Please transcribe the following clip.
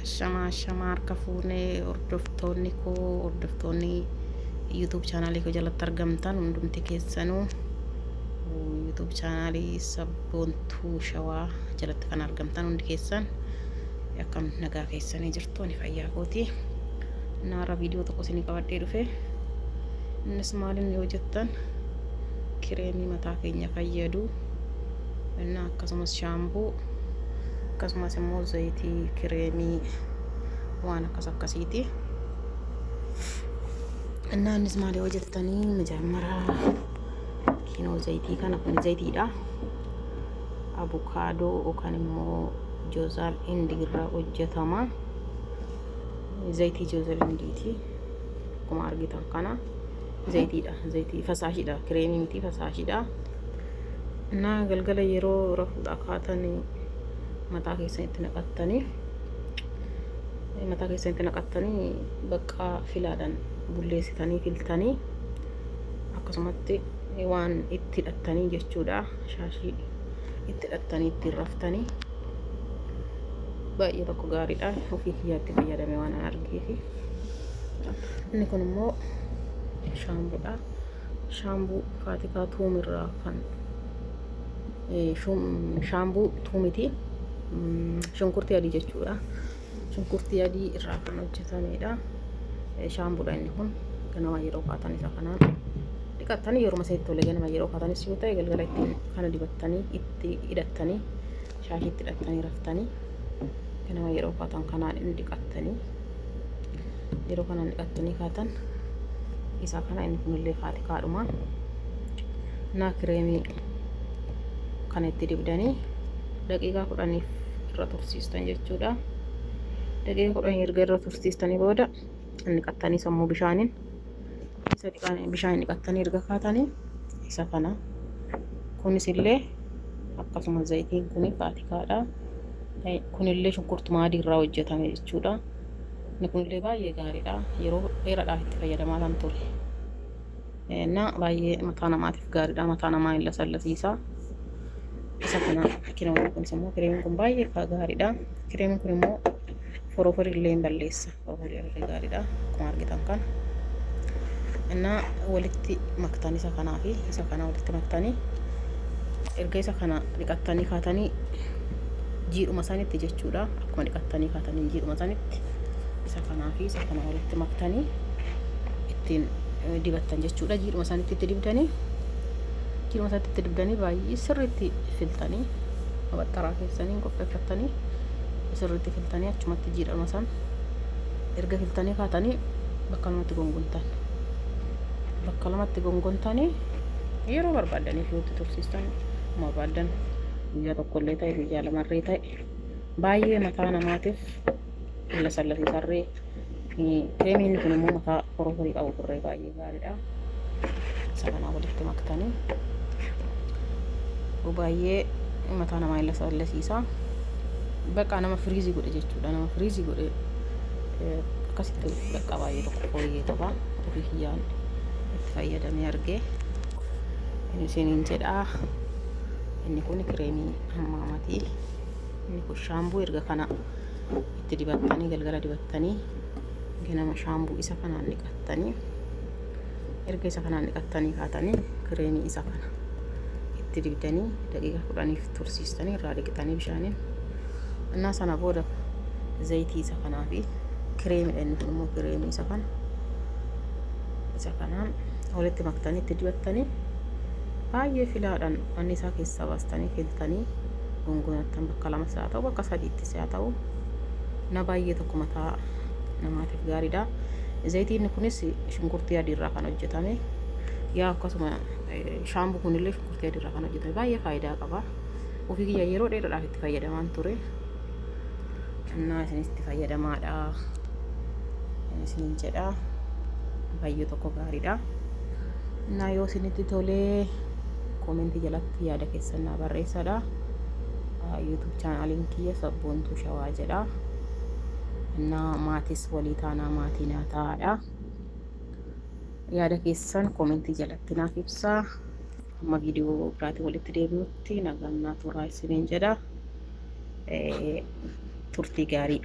Ashamaa ashamaa harka fuunee hordoftoonni koo hordoftoonni YouTube chaanaalii koo jalatti argamtan hundumti keessanuu YouTube chaanaalii Sabboontuu Shawaa jalatti kan argamtan hundi keessan akkam nagaa keessanii jirtu? Ani fayyaa kooti. Naara viidiyoo tokko isinii qabadhee dhufe. Innis maaliin yoo jettan, kireemii mataa keenya fayyadu inni akkasumas shaambuu, akkasumas immoo zayitii, kireemii waan akkas akkasiiti. Innaanis maali yoo jettanii, majaammaraa kinoo zayitii kana, kun zayitiidha. Abukaadoo yookaan immoo joozaal indii irraa hojjetama. Zayitii joozaal indiiti. Akkuma argitan kana zayitiidha. Zayitii fasaashiidha. Kireemii miti, fasaashiidha. Innaa galgala yeroo rafuudha kaatanii mataa keessanitti naqattanii, mataa keessanitti naqattanii, bakka filaadhaan bulleessitanii filtanii akkasumatti waan itti hidhattanii jechuudha. Shaashii itti hidhattanii ittiin raftanii baay'ee tokko gaariidha. Ofii kiyyaatti fayyadame waan an argeefi. Inni kun immoo shaambuudha. Shaambuu faatikaa tuumirraa kan shaambuu tuumiti. Shunkurtii adii jechuudha. Shunkurtii adii irraa kan hojjetamedha. Shaambuudha inni kun. Ganama yeroo kaatan isa kanaan dhiqattanii, yeroo isinitti tole ganama yeroo kaatanis yoo ta'e, galgala ittiin kana dibattanii itti hidhattanii, shaashiitti hidhattanii raftanii, ganama yeroo kaatan kanaan inni dhiqattanii, yeroo kanaan dhiqattanii kaatan isa kana. Inni kunillee faatikaadhuma. Naa kireemii kana itti dibdanii daqiiqaa 10f irra tursiistan jechuudha. Daqiiqaa 10 erga irra tursiistanii booda inni qattanii sammuu bishaaniin isa bishaan dhiqattanii erga kaatanii isa kana. Kunis illee akkasuma, zayitiin kun faatikaadha. Kunillee shunkurtuma adii irraa hojjetame jechuudha. Inni kunillee baay'ee gaariidha. Yeroo dheeraadhaaf itti fayyadamaa kan ture. Na baay'ee mataa namaatiif gaariidha. Mataa namaa hin lasallasiisa. Isa kana kireemiin kunis immoo, kireemiin kun baay'ee gaariidha. Kireemiin kun immoo foroforii illee hin balleessa. Foroforii illee gaariidha. Akkuma argitan kana. Innaa walitti maktan, isa kanaa fi isa kana walitti maktanii, erga isa kana dhiqattanii kaatanii jiidhuma sanitti jechuudha. Akkuma dhiqattanii kaatanii jiidhuma sanitti isa kanaa fi isa kana walitti maktanii ittiin dibattan jechuudha. Jiidhuma sanitti itti dibdanii, jiidhuma sanitti itti dibdanii, baay'ee sirriitti filtanii, mabaxxaraa keessanii qopheeffattanii sirriitti filtanii, achumatti jiidhuma san erga filtanii kaatanii bakka lamatti gongontan. Bakka lamatti gongontanii yeroo barbaadaniif yoo itti tursiistan barbaaddan, guyyaa tokkollee ta'e, guyyaa lamarree ta'e, baay'ee mataa namaatiif lasallasiisarree. Kireemiin kun immoo mataa foroforii qabu turree baay'ee gaariidha. Isa kanaa walitti maktanii baay'ee mataa namaa lasallasiisa. Bakka nama firiizii godhe jechuudha. Nama firiizii godhe akkasitti bakka baay'ee tokko fooyyee qaba. Ofii kiyyaan itti fayyadamee argee isiniin jedhaa. Inni kun kireemii hammaamatii. Inni kun shaambuu. Erga kana itti dibattanii, galgala dibattanii, ganama shaambuu isa kanaan dhiqattanii, erga isa kanaan dhiqattanii kaatanii kireemii isa kana itti dibdanii daqiiqaa 10f tursiistanii irraa dhiqxanii bishaaniin. Innaa sana booda zayitii isa kanaa fi kireemidha. Inni kun immoo kireemii isa kana isa kanaan walitti maktanii itti dibattanii, baay'ee filaadhaan wanni isaa keessaa baastanii filtanii gongonattan, bakka lamas haa ta'u, bakka sadiittis haa ta'u, na baay'ee tokko mataa namaatiif gaariidha. Zayitiin kunis shunkurtii adii irraa kan hojjetame. Yaa akkasuma shaambuu kunillee shunkurtii adii irraa kan hojjetame, baay'ee faayidaa qaba. Ofii kiyya yeroo dheeraadhaaf itti fayyadamaan ture. Innaa isinis itti fayyadamaadha. Isinin jedha. Baay'ee tokko gaariidha. Innaa yoo isinitti tolee koomentii jalatti yaada keessan naa barreessadha. YouTube chaanaaliin kiyya Sabboontuu Shawaa jedha. Innaa maatis walii taanaa, maatii naa ta'aadha. Yaada keessan koomentii jalatti naaf ibsaa. Amma viidiyoo biraatiin walitti deebinutti nagaan naa turaa isiniin jedha. Turtii gaarii.